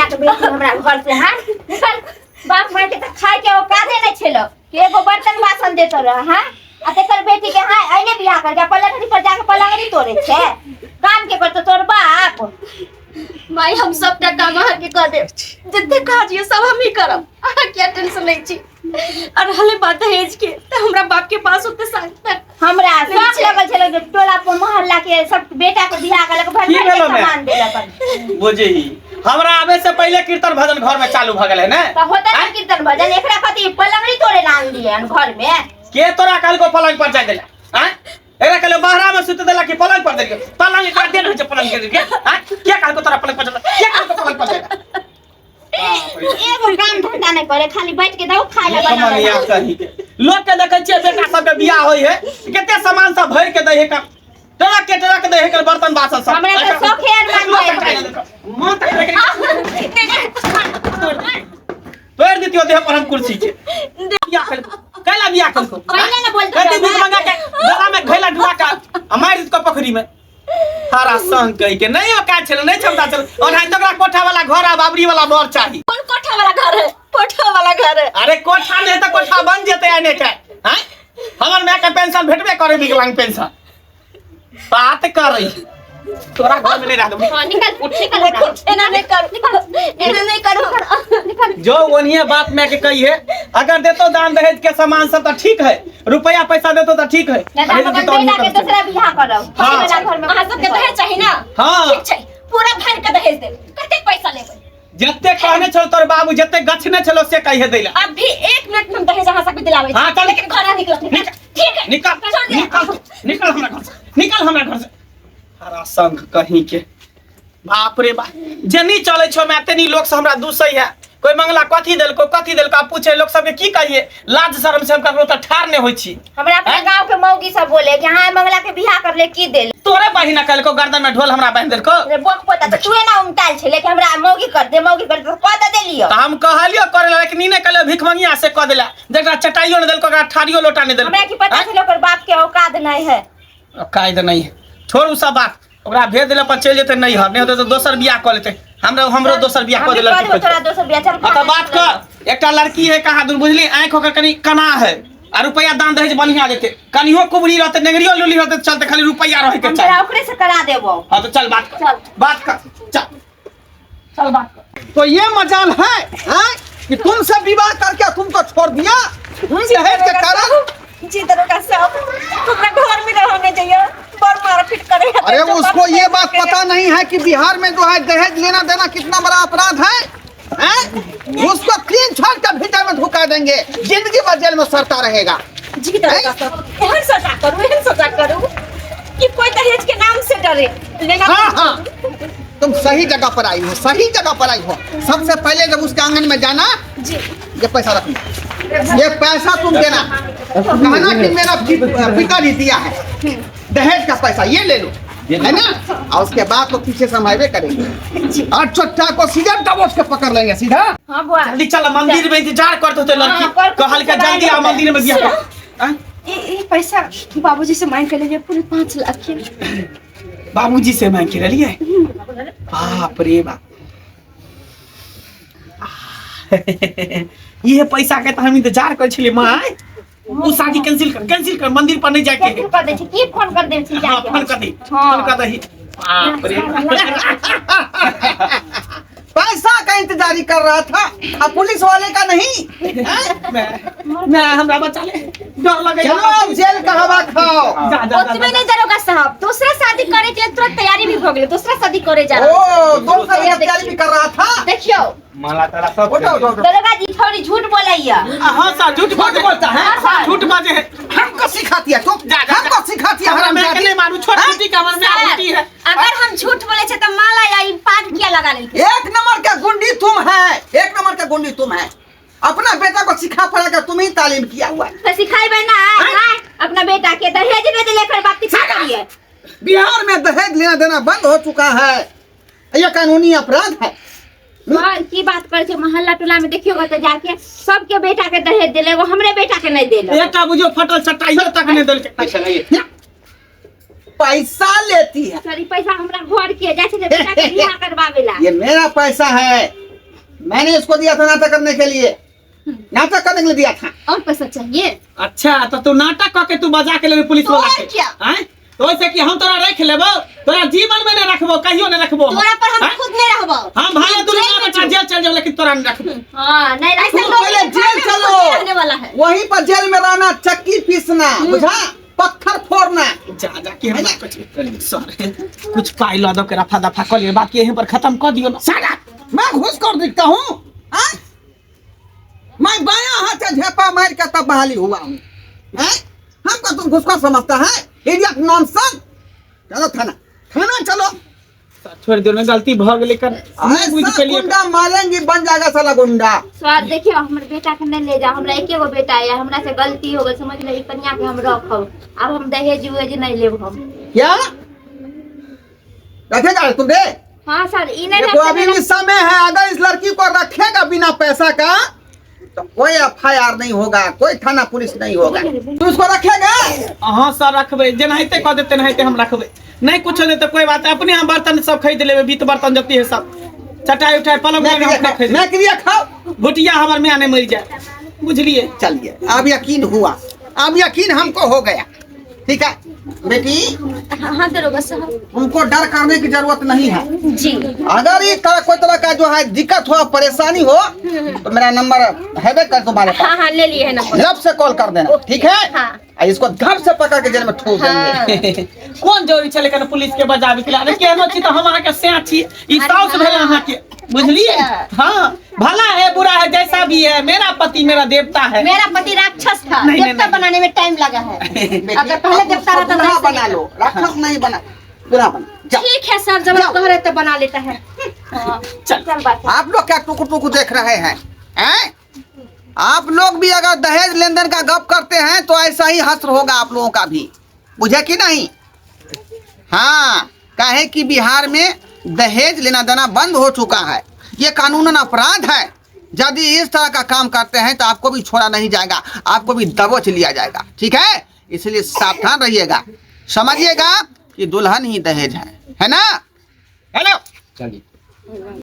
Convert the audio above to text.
के बेटी हमरा घर से। हाँ निकल। बाप माय के तऽ खाय के औकाते नहि छेलो कि एगो बर्तन बासन देतो रह। हाँ आ तेकर बेटी के हाँ अइने बियाह करके पलंगड़ी पर जाके पलंगड़ी तोड़े छे। काम के करतो तोर बाप। माई हम सबटा काम अहाँके कऽ देब, जते काज ये सब हम ही करब, अहाँ किया टेंशन लै छी। और रहले बात दहेज के, तऽ हमरा बाप के पास ओते साथ हमरा शौक लगल छलै जे टोला पर मोहल्ला के सब बेटा के बियाह केलक, भर की भर के भेलो माय? सामान देलक। बुझही हमरा आबे से पहिले कीर्तन भजन घर में चालू भ गेलै ने। तऽ होतै ने कीर्तन भजन, एकरा कथी पलंगड़ी तोड़े ला आनलियै हन घर में? के तोरा कहलको पलंग पर जाय देला? आँय? एकरा कहलो बहरा में सुत देला कि पलंग पर देलियो? पलंग एकरा देल होइ छै पलंग के देलियो। आँय? के कहलको तोरा पलंग पर जाय? के कहलको पलंग पर जाय? एगो काम धंधा नहीं करे, खाली बैठ के दऊ खाए ला बना मनिया कही के लोग के देखै छियै बेटा सबके बियाह होय है कते सामान सब भरि के दै है, का ट्रक के ट्रक दै है के बर्तन बासन सब। हमरा तऽ शौखे अरमान भइल छै। मुंह तक तोड़ दितियो देह पर हम कुर्सी के। बियाह केलको, कैला बियाह केलको? पहिले ने बोलतो कते रहो। भीख मंगा के गला में घैला डुबा के आ मारि दितको पोखरी में। हरा संग कहि के नहीं औकात छल, नहीं क्षमता छल। ओनाहितो ओकरा कोठा वाला घर आ बाबरी वाला बर चाही। कोन कोठा वाला घर है? कोठा वाला घर है। अरे कोठा नहीं तो कोठा बन जेते आने के। हैं? हमर माय के पेंशन भेटबे करे, विकलांग पेंशन। बात कर रही तोरा घर में नहीं रह दूंगी। हाँ, निकल, निकल हमरा। एना नहीं करू, एना नहीं करू। निकल। जो ओनिए बात मैं के कही है, अगर देतो दान दहेज के सामान सब तो ठीक है, रुपया पैसा देतो तो ठीक है, नहीं तो हम नहीं अपन तो बेटा के नहीं करते। दूसरा बियाह करब। हाँ। वाला घर में अहाँ सबके दहेज चाही ना? हाँ। ठीक छै, पूरा भर के दहेज देब। कतेक पैसा लेबै? जते कहने छलो तोर बाबू, जते गछने छलो से कहिए दैला। अभी 1 मिनट में हम दहेज अहाँ सबके दिलाबै छी। हाँ, चल। लेकिन घर निकलत। निकल। ठीक है। निकल, छोड़ दे। निकल, निकल हमरा घर से, निकल हमरा घर से। हरा संग कहीं के बाप रे बाप, जेनी चले छो मैं तेनी लोग से हमरा दूसै है। कोई मंगला कथी देलको कथी देलको, आ पूछे लोग सबके की कहिए, लाज शर्म से हम ककरो त ठार नहीं होई छी। हमरा अपना हैं? गांव के मौगी सब बोले कि हाँ मंगला के बियाह कर ले की देल। तोरे बहिना कहलको गर्दन में ढोल हमरा बांध देलको। रे बोक पोता तो तू ना उमताल छे, लेकिन हमरा मौगी कर दे, मौगी कर दे, कह दे देलियो। त हम कहलियो करे ला, लेकिन ई नै कहलियो भिखमंगिया से कह देला, जकरा चटाइयो न देलको ओकरा ठाड़ियो लोटा नै देलको। हमरा की पता हैं? छले ओकर बाप के औकात नहीं है। औकात नहीं है, छोड़ उ सब बात, ओकरा भेज देला पर चलि जेतै नैहर, नहि होतै तऽ दोसर बियाह कऽ लेतै। हमरा हमरो दोसर बियाह कऽ हम भी देलक। कऽ देबौ तोरा दोसर बियाह, चल हाँ तऽ बात कर, एकटा लड़की है कहाँ दूर बुझली, आँखि ओकर कनि कना है आ रुपया दान दहेज बढ़िया देते, कनियो कुबरी रहते नेंगरियो लुली रहते चलते, खाली रुपया रहे के हम चाही। तोरा ओकरे से करा देबौ। हाँ तो चल बात कर, चल। बात कर, चल चल बात कर। तो ये मजाल है, हैं? कि तुमसे विवाह करके तुमको छोड़ दिया दहेज के कारण। जी दरोगा साहब, हमरा घर में रहने जाइए, बड़ मारपीट करे है। अरे उसको ये बात पता नहीं है कि बिहार में जो है दहेज लेना देना कितना बड़ा अपराध है, हैं? उसको 3 छाड़ के भीतर में ढुका देंगे, जिंदगी भर जेल में सड़ता रहेगा। जी दरोगा साहब, एहन सजा करू, एहन सजा करू कि कोई दहेज के नाम से डरे। लेना हाँ, हाँ। तुम सही जगह पर आई हो, सही जगह पर आई हो। सबसे पहले जब उसके आंगन में जाना जी, ये पैसा रखना, ये पैसा तुम देना, कहना कि मेरा पिताजी दिया है दहेज का पैसा, ये ले लो, है ना? और उसके बाद तो पीछे संभालवे करेंगे और चट्टा को सीधा दबोच के पकड़ लेंगे सीधा। हाँ बुआ। जल्दी चल, मंदिर में इंतजार करते होते लड़की। हाँ, कर- कहल के जल्दी आ मंदिर में बियाह कर। आँ? ये पैसा बाबूजी से मांग के ले, पूरे 5 लाख के। बाबूजी से मांग के लिए? बाप रे बाप, ये पैसा के तो हम इंतजार कर छलिए माय। उ शादी कैंसिल कर, कैंसिल कर, मंदिर पर नहीं जाके। कैंसिल कर दे छी, की फोन कर दे छी हाँ, जाके? फोन कर दे, हाँ। फोन कर दही। बाप रे बाप। पैसा का इंतजारी कर रहा था अब पुलिस वाले का नहीं। मैं हमरा बचा ले, डर लगे। चलो अब जेल का हवा खाओ। जा, जा, जा, ओतबे नहीं दरोगा साहब, दूसरा शादी करे के लिए तुरंत तैयारी भी हो गेलै, दूसरा शादी करे जा रहा। ओ दूसरा तैयारी भी कर रहा था। देखियो माला ताला सब उठाओ, उठाओ, उठाओ। दरोगा जी थोड़ी झूठ बोलैया। हाँ सर, झूठ झूठ बोलता है। हाँ, सर। झूठ बाजे है। हमको सिखाती है तुम, जा, जा, हमको जा। सिखाती है हमरा हरामजादी। मैं के नहीं मारू, छोट हाँ? बेटी का हमर मैं सर, बेटी है। अगर हम झूठ बोले छे त माला या ई पाग किया लगा लेलकै? एक नंबर का गुंडी तुम है, एक नंबर का गुंडी तुम है। अपना बेटा को सिखा पढ़ा कर तुम ही तालीम किया हुआ है। तो सिखाइबे ना, हाँ? अपना बेटा के दहेज में देले कर बाप की करिए। बिहार में दहेज लेना देना बंद हो चुका है, यह कानूनी अपराध है। माँ, की बात कर छे, मोहल्ला टोला में देखियो तो जाके सबके बेटा के दहेज देले, वो हमरे बेटा के नहीं देले। एकटा बुझियो फटल चटाइयो तक नहीं देलकै। पैसा नहीं है। पैसा लेती है। सॉरी, पैसा हमरा घर के जाय छै बेटा के बियाह करबावे ला। ये मेरा पैसा है, मैंने इसको दिया था नाटक करने के लिए, नाटक करने के लिए दिया था। और पैसा चाहिए? अच्छा तो तू नाटक कऽ के तू बजा के लेबे पुलिस तो वाला और के क्या? आँय? तो ओइसे कि हम तोरा रख लेबो, तोरा जीवन में नहीं रखबो, कहियो नहीं रखबो। तोरा पर हम आँय? खुद नहीं रहबो। हम भाई दुनिया जेल में बेटा जेल चल जाओ, लेकिन तोरा नहीं रखबो। हाँ नहीं ऐसे रखबो। लोग पहले के जेल घर में चलो। खुद नहीं रहने वाला है। वहीं पर जेल में रहना, चक्की पीसना, बुझा, पत्थर फोड़ना। जा जा के हमरा कुछ सर कुछ पाई लऽ दो के रफा दफा कऽ लिअ, बाकी यहीं पर खत्म कऽ दियौ ना। साला मैं घूस कर दिखता हूँ? हाँ? मैं बाया हाथ से झेपा मार के तब बहाली हुआ हूँ। हैं? हमको तुम घुसखोर समझता है? Idiot nonsense. चलो थाना, थाना चलो। छोड़ दियौ ना, गलती भऽ गेलै कर नहि बुझि ऐसा पेलियै। गुंडा मारेंगी बन जाएगा साला गुंडा। सर देखियो हमर बेटा के नहीं ले जाओ, हमरा एके गो बेटा है, हमरा से गलती हो गेल समझ ले, ई कन्या के हम रखब, आब हम दहेज उहेज नहीं लेब हम। क्या रखेगा तुम रे? हाँ सर ई नहीं देखो रखते अभी नहीं भी समय है, अगर इस लड़की को रखेगा बिना पैसा का तो कोई एफ I R नहीं होगा, कोई थाना पुलिस नहीं होगा। तू इसको रखेगा? हाँ सर रखबै, जेनाहिते कह देते तेनाहिते हम रखबै, नहीं कुछ नहीं तो कोई बात नहीं, अपने हम बर्तन सब खरीद लेबै, बीत बर्तन जते है सब चटाई उठाई पलंग मैं उलंग अपने क्रिया खरीद मैं क्रिया खाओ। भुटिया हमर माय नहीं मरि जाए, बुझलिए। चलिए अब यकीन हुआ, अब यकीन हमको हो गया। ठीक है बेटी? हाँ दरोगा साहब। तुमको डर करने की जरूरत नहीं है जी। अगर ये तरह कोई तरह का जो है दिक्कत हो, परेशानी हो, तो मेरा नंबर है बे कर तुम्हारे पास। हाँ हाँ ले लिए है नंबर। लब से कॉल कर देना, ठीक है? हाँ। आ इसको धप से पकड़ के जेल में ठूस देंगे। कोन जरूरी छलै कने पुलिस के बजाबे के लिए? अरे केहनो छी तऽ हम अहाँके सैं छी, ई साउस भेल अहाँके, बुझलिए। अच्छा। हाँ भला है बुरा है जैसा भी है, मेरा पति मेरा देवता है। मेरा पति राक्षस था, नहीं, नहीं, देवता नहीं। बनाने में टाइम लगा है। बेटी, अगर पहले अब देवता उसको रहता तो दुल्हा ऐसे बना नहीं। लो, राक्षस नहीं बना, दुल्हा बना। जाओ। ठीक है सर, जब आप जाओ। कह रहे तो बना लेता है। हाँ, चल। चल बात। आप लोग क्या टुकु टुकु देख रहे हैं, हैं? आप लोग भी अगर दहेज लेन then का गप करते हैं तो ऐसा ही हश्र होगा आप लोगों का भी, बुझे कि नहीं? हाँ, काहे कि बिहार में दहेज लेना देना बंद हो चुका है, ये कानूनन अपराध है। यदि इस तरह का काम करते हैं तो आपको भी छोड़ा नहीं जाएगा, आपको भी दबोच लिया जाएगा, ठीक है? इसलिए सावधान रहिएगा, समझिएगा कि दुल्हन ही दहेज है ना? हेलो। चलिए।